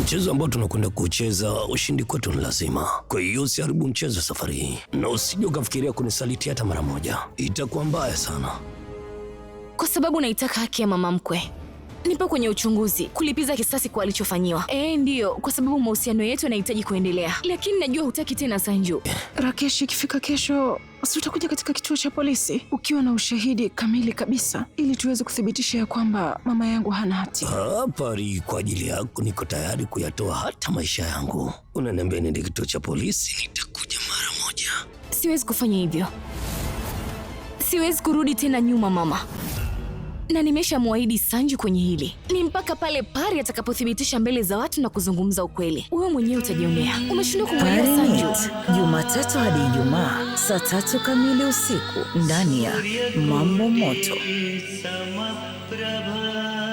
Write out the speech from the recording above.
Mchezo ambao tunakwenda kucheza, ushindi kwetu ni lazima. Kwa hiyo usiharibu mchezo safari hii, na usije ukafikiria kunisaliti hata mara moja, itakuwa mbaya sana. Kwa sababu naitaka haki ya mama mkwe. Nipo kwenye uchunguzi kulipiza kisasi kwa alichofanyiwa. Ndiyo, kwa sababu mahusiano yetu yanahitaji kuendelea, lakini najua hutaki tena Sanju. Rakesh, ikifika kesho, si utakuja katika kituo cha polisi ukiwa na ushahidi kamili kabisa, ili tuweze kuthibitisha ya kwamba mama yangu hana hatia. Pari, kwa ajili yako niko tayari kuyatoa hata maisha yangu. Unaniambia niende kituo cha polisi? Nitakuja mara moja. Siwezi kufanya hivyo, siwezi kurudi tena nyuma mama, na nimeshamwahidi Sanju kwenye hili. Ni mpaka pale Pari atakapothibitisha mbele za watu na kuzungumza ukweli. Wewe mwenyewe utajionea. Umeshindwa kumwelewa Sanju. Parineet, Jumatatu hadi Ijumaa saa 3 kamili usiku ndani ya Mambo Moto. Samaprabha.